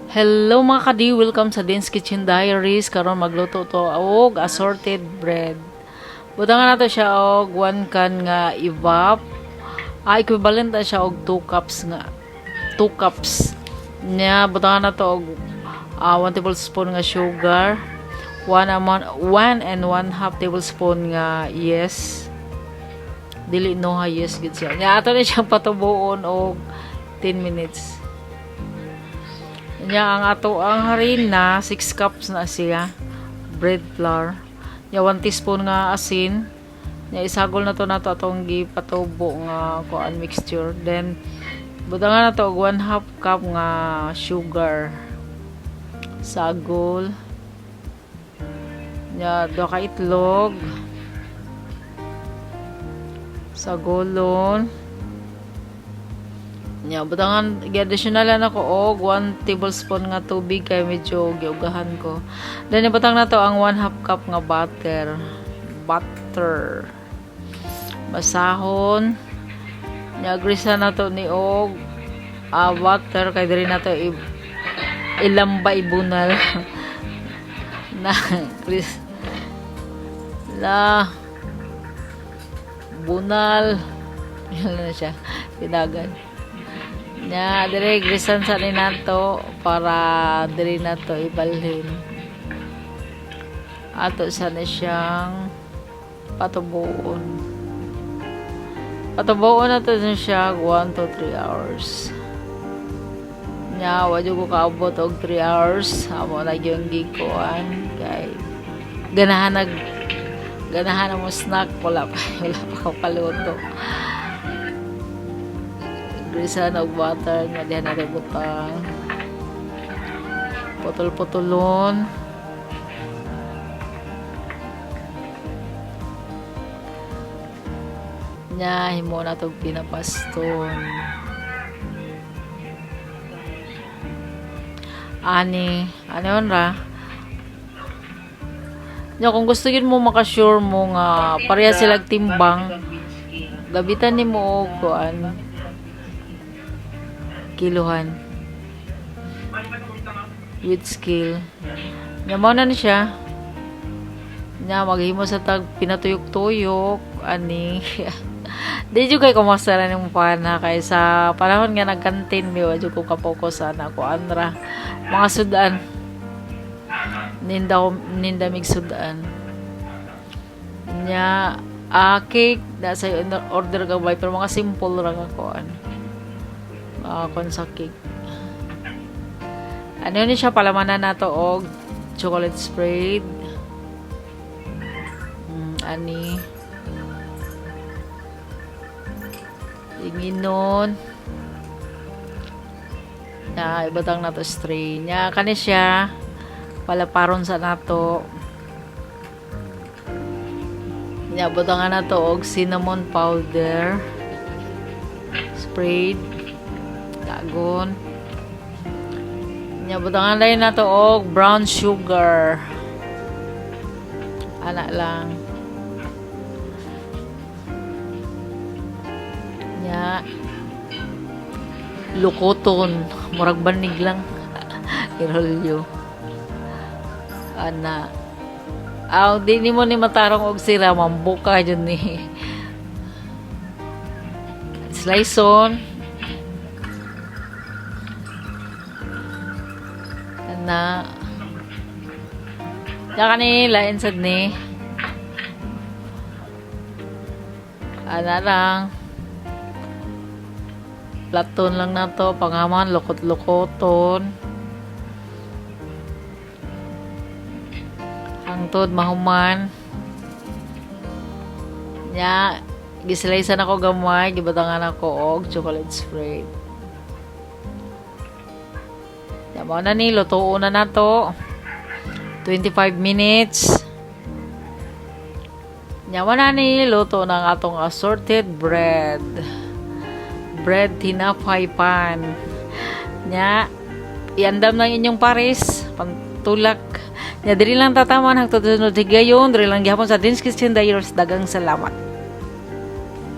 Hello mga kadi, welcome sa Din's Kitchen Diaries. Karon magluto to og assorted bread. Butangan nato siya og 1 can nga evap. Equivalent na siya og 2 cups nga 2 cups. Nya butangan nato og 1 tablespoon nga sugar, 1 1/2 tablespoon nga yeast. Dili no ha, yeast gid siya. Nya ato ni siyang patubuon og 10 minutes. Nya ang ato ang harina, 6 cups na siya. Bread flour. Nya 1 teaspoon nga asin. Nya isagol na to nato atong gipatubo nga kuan mixture. Then butangan na to og 1/2 cup nga sugar. Sagol. Nya duha ka itlog. Sagolon. Nya butangan gi-additional na ko og 1 tablespoon nga tubig kay medyo giugahan ko. Then ibutang nato ang 1/2 cup nga butter. Butter. Basahon. Nya grisa nato ni og butter kay diri nato ilamba, ibunal. Na gris la bunal. Yan na siya. Pinagan. Nya, dire grisan sa ni nato para diri nato ibalhin. Ato sa ni siyang patubuon. Patubuon nato na siya 1 to 3 hours. Nya, wa jud ko kaabot og 3 hours. Amo na gyud gikuan kay ganahan mo snack, wala pa ko paluto. Grisan og butter nga diha na butang. Putol-putulon. Nya himo na tog pinapaston. Ani, ano ra? Nya kung gusto yun mo makasure mo nga pareha silag timbang, gabitan nimo og kuan kiluhan with skill. Nya mao na ni siya. Nya maghimo sa tag pinatuyok-tuyok ani. Di jud kay kumusta na nimo pana kay sa panahon nga nagkantin mi, wa jud ko kapokus ana ko anra mga sudan. Ninda ninda mig sudan. Nya cake da sa order ka bay, pero mga simple ra nga kuan. Kon sa cake. Ano ni siya, palamanan nato og chocolate spread. Ani. Inginon. Na ibutang nato stray. Nya kani siya palaparon sa nato. Nya butangan nato og cinnamon powder. Spread. Dagon. Nya butangan dayon nato og brown sugar. Ana lang. Nya lukoton, murag banig lang. Irolyo. Ana. Aw, di nimo ni matarong og sira, mambuka jud ni. Slice on. Ana. Ya kani lain sad ni. Ana lang. Platon lang nato, pangaman lukot-lukoton. Hangtod mahuman. Nya gislicean ako gamay, gibutangan ako og chocolate spread. Ya mao na ni, lutuon na nato. 25 minutes. Nya mao na ni, luto ng atong assorted bread. Bread tinapay pan. Nya iandam ng inyong pares pantulak. Nya diri lang tataman hangtod sunod higayon, diri lang gihapon sa Din's Kitchen Diaries. Dagang salamat.